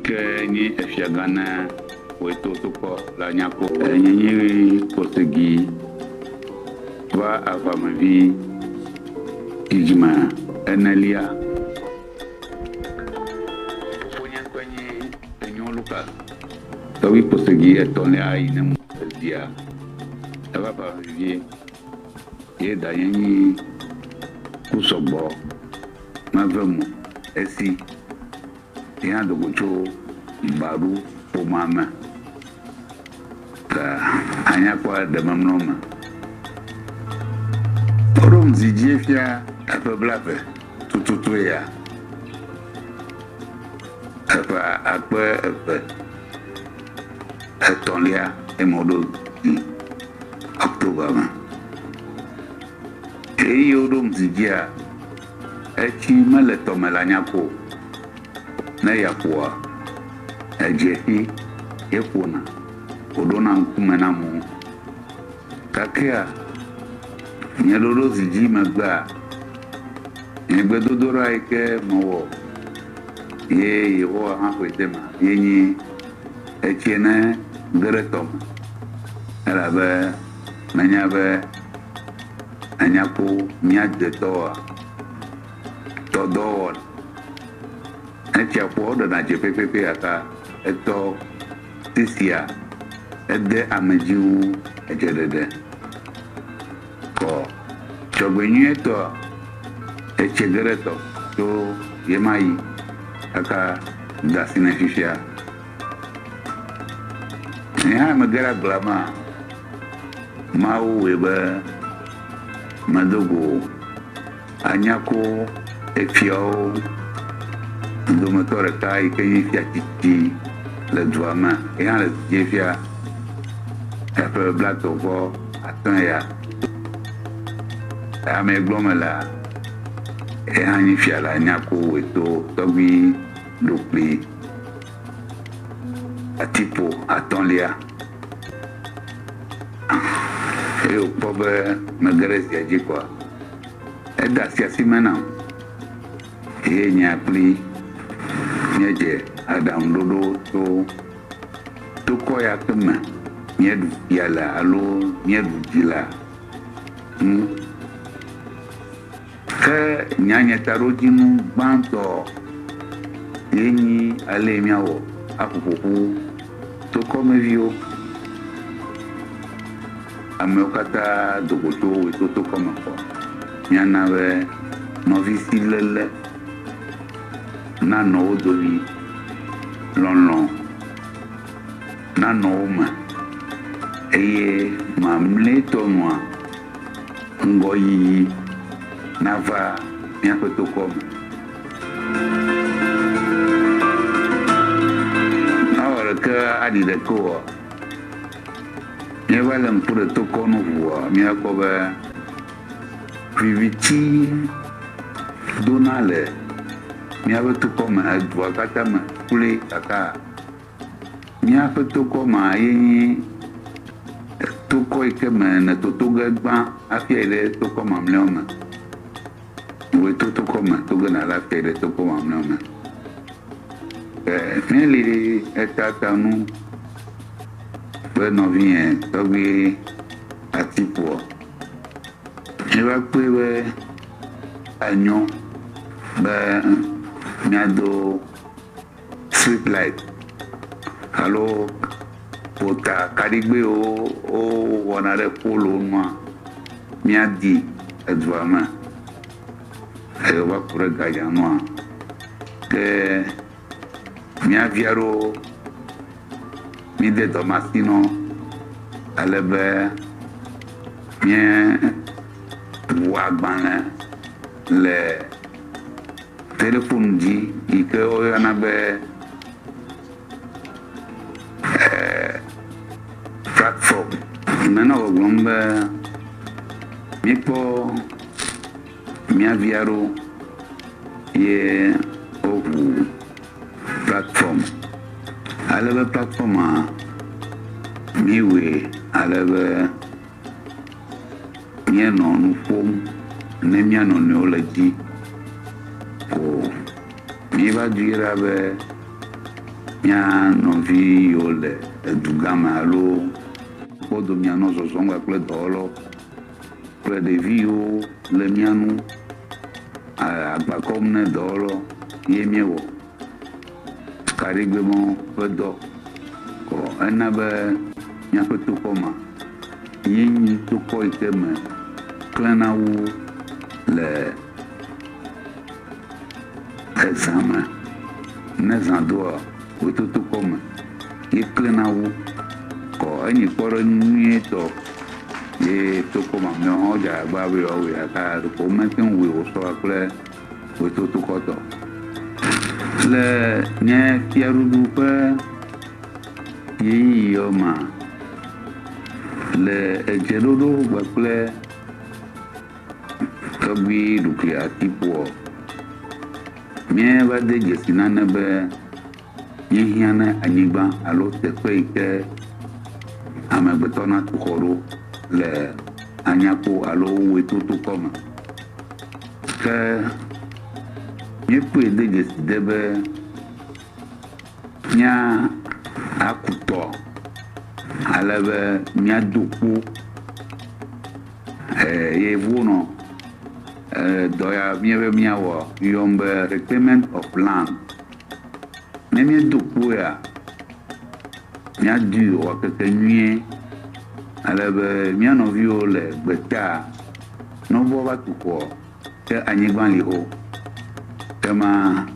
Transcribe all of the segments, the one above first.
Ke nye efiagã na Weto tokɔ le Anyako. Enye nye Kosegi va aʋamevi dzidzime enelia. Fofonye ŋkɔe nye Enyo Lucas. Tɔgbui Kosegi etɔ̃lia yi ne mu ezia eva aʋamevie ye danye nyi kusɔgbɔ meve mo esi. Ye hã do go tso Baɖu ƒomea me le anyakpɔ ɖememlɔ me. Woɖom zi dzie fia eƒe blave tututue ya. Eƒe akpe eve etɔ̃lia eme woɖo zi October me. Ɣeyiɣi woɖom zi dzia, Etsi mele tɔme le anyakɔ o. Ne ya ƒoa, edze fi ye ƒona wòɖona ŋkume na amewo. Gakea, nye ɖoɖo zi dzi megbea, nye gbedodoɖa yi ke mewɔ ye Yehowa hã ƒoe de eme ye nyi etsie ne ge ɖe tɔme elabe menya be Anya ko mía detɔwoa, tɔdɔwɔna. Ne tsia ƒua, woɖena dze pɛpɛpɛ gake etɔ sisia ede ame dzi wu edzeɖeɖe. Kɔ dzɔgbenyuietɔa, etsi ge ɖe tɔ tso ɣemaɣi kaka de asi nɛ fifia. Nye hã mege ɖe agblea mea, Mawu wɔe be medo go anyako efiawo dometɔ ɖeka yi ke nye fia tsitsi le dua me. Ye hã le dzi fia eƒe blatɔ̃ vɔ atɔ̃ ya. Ame yi gblɔm melea, ye hã nye fia le anyako Weto tɔgbui ɖokpli atiƒo atɔ̃lia. Eye wòkpɔ be mege ɖe zia dzi koa, ede asi asi me nam eye nyea kpli míedze aɖaŋuɖoɖo tso tokɔ ya ke me míeɖu fia le alo míeɖu dzi lea ŋu. Ke nya nye taɖodzinu gbãtɔ ye nyi ale míawɔ aƒo ƒoƒu tokɔmeviwo. Amewo katã do go tso woe to tokɔme kpɔ. Míana be nɔvisiléle nanɔ wo domi, lɔlɔ̃ nanɔ wo me eye mamlɛtɔ nua, ŋgɔyiyi nava míaƒe tokɔ me. Mawɔ ɖeke aɖi ɖeke oa, míeva le ŋku ɖe tokɔ nu ʋua, míakpɔ be viviti dona le míaƒe tokɔ me, edua katã me kloe kaka. Míaƒe tokɔ ma ye nyi tokɔ yi ke me nètoto ge gbã hafi ayi ɖe tokɔ mamlɛawo me. Wòe to tokɔ me to ge nàle hafi ayi ɖe tokɔ mamlɛawo me. E míeli etata nu kple nɔvinye tɔgbui Atiƒoa. Míeva kpɔe be enyo be míado street light alo ƒota kaɖigbɛwo wowɔna ɖe polo nua míadi edua me eye wova ku ɖe gadza nua ke mía vi aɖewo míede dɔ me asi na wo ale be míeŋu agbalẽ le Telefon dzi yi ke woyɔna be platform. Menɔ gbɔgblɔm be míekpɔ mía vi aɖewo ye woʋu platform. Ale be platforma míewɔe ale be míenɔ nu ƒom ne mía nɔnɔewo le dzi ko. Míeva doe ɖa be Mía nɔvi yiwo le edugã me alo kpɔdomea nɔ zɔzɔm kpakple dɔwɔlawo kple ɖevi yiwo le mía nu agba kɔm ne dɔwɔlawo ye míewɔ kaɖigbemɔ ƒe dɔ. Kɔ ena be míaƒe tokɔ ma ye nyi tokɔ yi ke me klẽna wu le ezã me. Ne zã doa, wototo kɔ me ye klẽna wu. Kɔ enyi kpɔɖeŋu nyuietɔ ye tokɔ mamlɛawo hã wodze agbagba be yewoawɔe gake ɖeko womete ŋu wɔe wòsɔ kple wototokɔ tɔ o. Le nye fiaɖuɖu ƒe ɣeyiɣiwo mea, le edzeɖoɖo kpakple tɔgbui ɖukli atikpoa, míeva de dzesi nane be míehiã na anyigba alo teƒe yi ke amegbetɔ natu xɔ ɖo le anyakpo alo ʋetotokɔ me. Ke míekpɔe de dzesi de be mía aku tɔ ale be míado kpo yevuwo nɔ dɔ ya míebe míawɔ yɔm be reclaimment of land. Ne míedo kpo ya, míadui wòakeke nyuie ale be mía nɔviwo le gbetaa ne wova tu xɔ ke anyigba li xoxo. Kema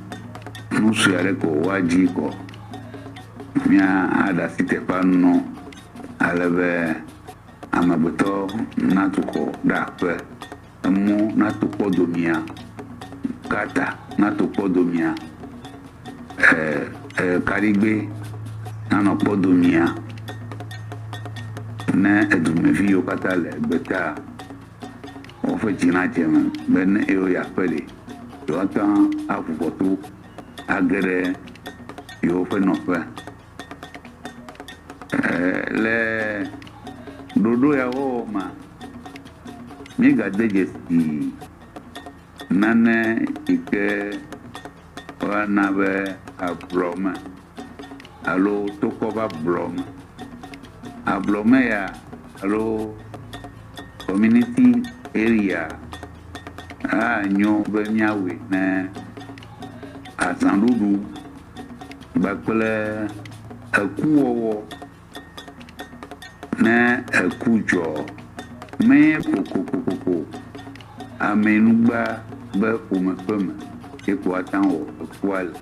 nu sue aɖe ko woadzi kɔ míaɖe asi teƒea nɔ ale be amegbetɔ natu xɔ ɖe aƒe, emɔ nato kpɔdomea, gata nato kpɔdomea, kaɖigbɛ nanɔ kpɔdomea ne edumevi yiwo katã le gbetaa woƒe dzi nadze eme be ne yewo yi aƒe ɖe, yewoate ŋu aʋu ʋɔtru age ɖe yewoƒe nɔƒe. Le ɖoɖo ya wɔwɔ mea, míegade dzesi nane yi ke woyɔna be ablɔme alo tokɔ ƒe ablɔme. Ablɔme ya alo community area anyo be míawɔe ne azãɖuɖu kpakple ekuwɔwɔ. Ne eku dzɔ mee kokokokoko amenugba be ƒome ƒe me ye ko woate ŋu awɔ ekua le.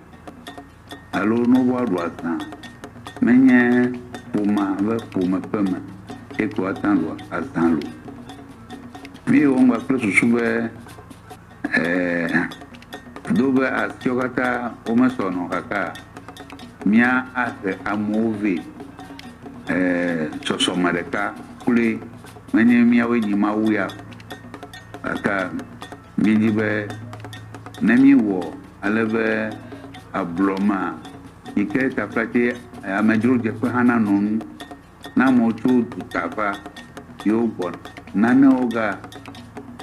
Alo ne wova ɖu azã, menye ƒomea ƒe ƒome ƒe me ye ko woate ŋu aɖu azã le o. Míewɔ nu kple susu be do be asiwo katã womesɔ nɔ o gake míahe amewo vɛ sɔsɔme ɖeka kloe. Menye míawoe nyi Mawu ya o gake míedi be ne míewɔ ale be ablɔmea yi ke taflatse amedzrodzeƒe hã nanɔ ŋu ne amewo tso duta va yewo gbɔna nanewo ga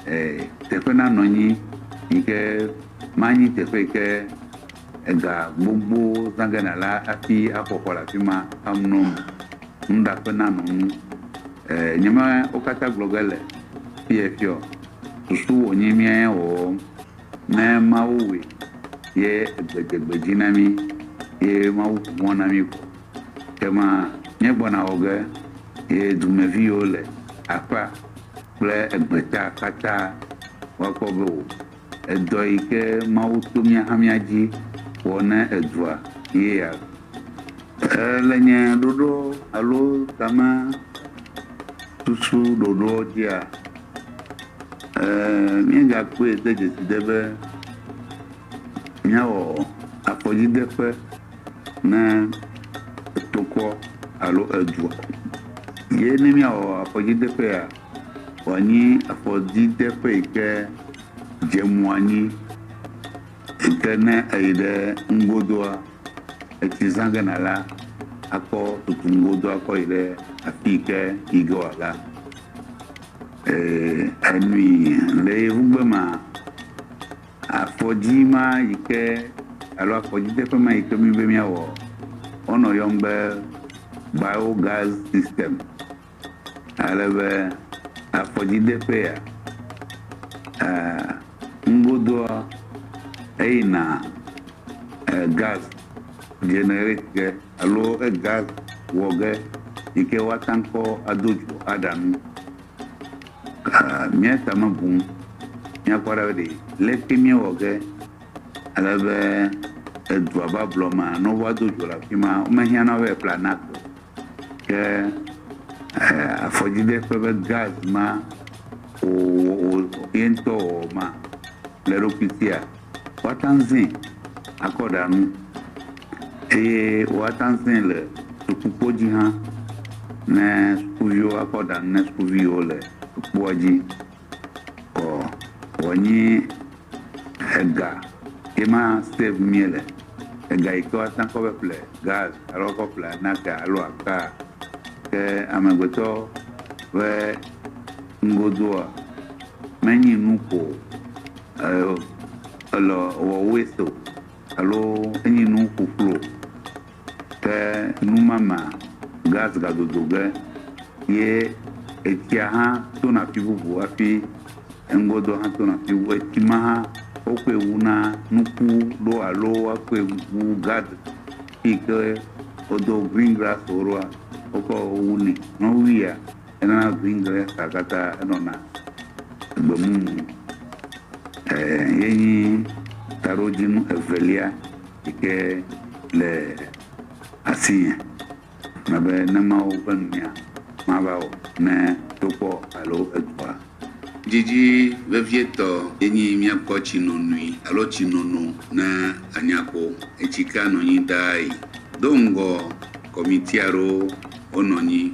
teƒe nanɔ anyi yi ke manyi teƒe yi ke ega gbogbo zã ge nàle hafi axɔ xɔ le afi ma amlɔ eme. Nuɖaƒe nanɔ ŋu. Nye me wo katã gblɔ ge le fiya fiɔ o. Susu wònye mía wɔwɔm ne Mawu wɔe ye egbe dze gbe dzi na mí ye Mawu ʋu mɔ na mí vɔ. Kema míegbɔna wɔ ge ye dumevi yiwo le aƒea kple egbeta katã woakpɔ be o edɔ yi ke Mawu to mía hã mía dzi wɔ ne edua ye ya. Le nye ɖoɖo alo tame susu ɖoɖoɔ dzia, míegakpɔe de dzesi de be míawɔ afɔdzideƒe ne tokɔ alo edua. Ye ne míawɔ afɔdzideƒea, wòanyi afɔdzideƒe yi ke dze mo anyi yi ke ne eyi ɖe ŋgodoa, etsi zã ge nàla akɔ tutu ŋgodoa kɔ yi ɖe afi yi ke yi ge wòala. Enui le yevugbe mea, afɔdzi ma yi ke alo afɔdzideƒe ma yi ke míbe míawɔ. Wonɔ yɔm be biogas system. Ale be afɔdzideƒe ya, ŋgodoa eyina gas generate ge alo egas wɔ ge yi ke woate ŋu kɔ ado dzo aɖa nu. Mía tame bum míakpɔ ɖa be ɖe leke míewɔ ge ale be edua be ablɔ mea, ne wova do dzo le afi ma, womehiã na be ƒle anake o. Ke afɔdzideƒe be gas ma wò ye ŋutɔ wɔwɔ ma le eɖokui sia, woate ŋu zĩ akɔ ɖa nu eye woate ŋu zĩ le sukukpo dzi hã ne sukuviwo akɔ ɖa nu ne sukuviwo le kpoa dzi. Kɔ wònye ega ye ma save míele. Ega yi ke woate ŋu akɔ va ƒle gas alo akɔ ƒle anake alo aka ke amegbetɔ ƒe ŋgodoa menyi nu ko ele wɔ waste o alo enyi nu ƒuƒlu o. Ke numama gas gadodo ge ye etsia hã tona afi bubu hafi ŋgodoa hã tona afi bubu. Etsi ma hã wokɔe wuna nuku ɖo alo woakɔe wu garden yi ke wodo green grass ɖoa wokɔ wunɛ. Ne wowuia enana green grass katã enɔna gbemumu. Ye nyi taɖodzinu evelia yi ke le asinye mebe ne Mawu ƒe nunya mava wɔ ne tokpɔ alo edua. Dzidzi vevietɔ ye nyi míakpɔ tsinonoe alo tsinono ne anyakpɔ. Etsi ke anɔ anyi ɖaa yi. Do ŋgɔ kɔmiti aɖewo wonɔ anyi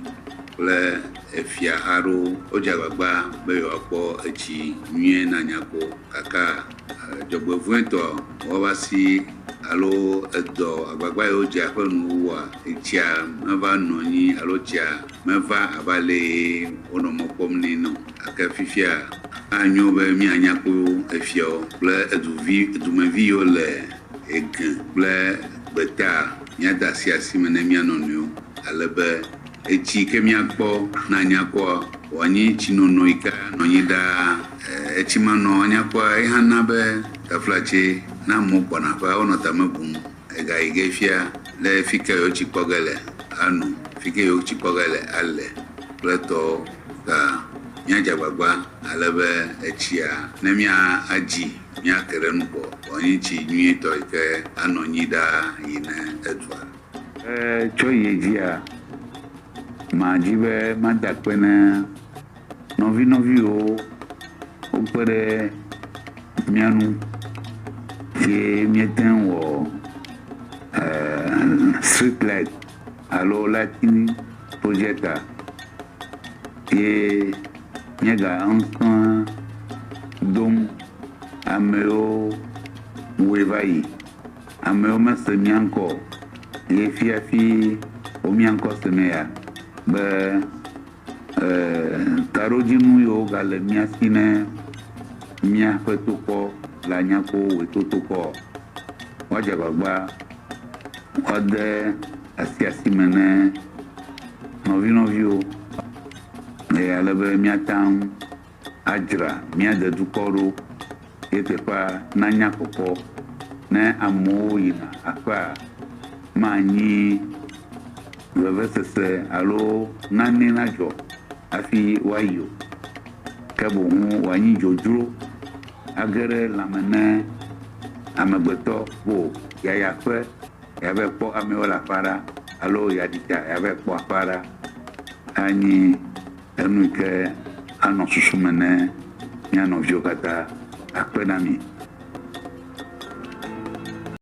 kple efia aɖewo. Wodze agbagba be yewoakpɔ etsi nyuie na anyakpɔ gake dzɔgbevɔ̃etɔ woava si alo edɔ agbagba yi wodze ƒe nuwuwua, etsia meva nɔ anyi alo tsia meva abe ale wonɔ mɔ kpɔm nɛ ene o. Gake fifia anyo be míanya kpɔ efiawo kple eduvi edumevi yiwo le ege kple gbeta míade asi asime ne mía nɔnɔewo ale be etsi ke míakpɔ na anyakpɔa wòanyi tsinono yi ke anɔ anyi ɖaa. Etsi manɔ anyakpɔa ye hã na be taflatse ne amewo gbɔna aƒea wonɔ tame bum ega yi ge fia le fi ke yewo tsi kpɔ ge le ano, fi ke yewo tsi kpɔ ge le ale kple tɔwo ta míadze agbagba ale be etsia ne mía adzi míake ɖe nu kɔ wòanyi tsi nyuietɔ yi ke anɔ anyi ɖaa yi ne edua. Tso yi dzia, madzi be mada akpe ne nɔvi nɔviwo wokpe ɖe mía ŋu ye míete ŋu wɔ street light alo lighting projector ye míega ŋusẽ dom amewo wɔe va yi. Amewo mese mía ŋkɔ o ye fiafi wo mía ŋkɔ sem ya be taɖodzinu yiwo gale mía si ne míaƒe tokpɔ le anyakpɔ wɔe to tokpɔ woadze agbagba woade asi asime ne nɔvi nɔviwo eye ale be míate ŋu adzra mía dedukɔ ɖo ye teƒea nanya kpɔkpɔ ne amewo yina aƒea manyi vevesese alo nane nadzɔ hafi woayi o. Ke boŋ wòanyi dzodzro age ɖe lãme ne amegbetɔ ko yeayi aƒe yeava kpɔ amewo le aƒea ɖa alo yeaɖi tsa yeava kpɔ aƒea ɖa anyi enu yi ke anɔ susu me ne mía nɔviwo katã akpe na mi.